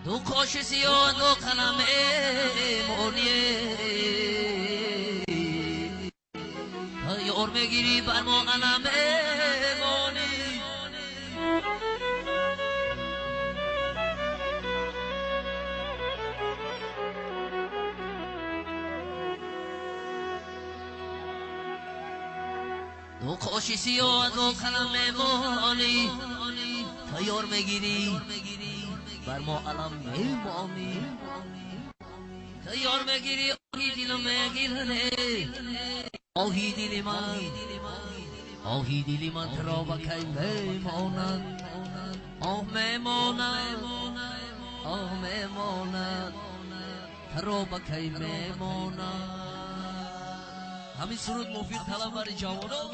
Ду қоши сиёҳ, ду қалам монӣ, ёр мегирӣ бар мо қалам монӣ. Ду қоши сиёҳ, ду қалам монӣ, тайёр мегирӣ бар мо алам мемонӣ. Тайёр мегирӣ оҳи дилам мегиране, оҳи дили ман, оҳи дили ман туро ба кай мемонад, оҳ мемонад, оҳ мемонад, туро ба кай мемонад. Ҳамин суруд муфид талаб барои ҷавонон.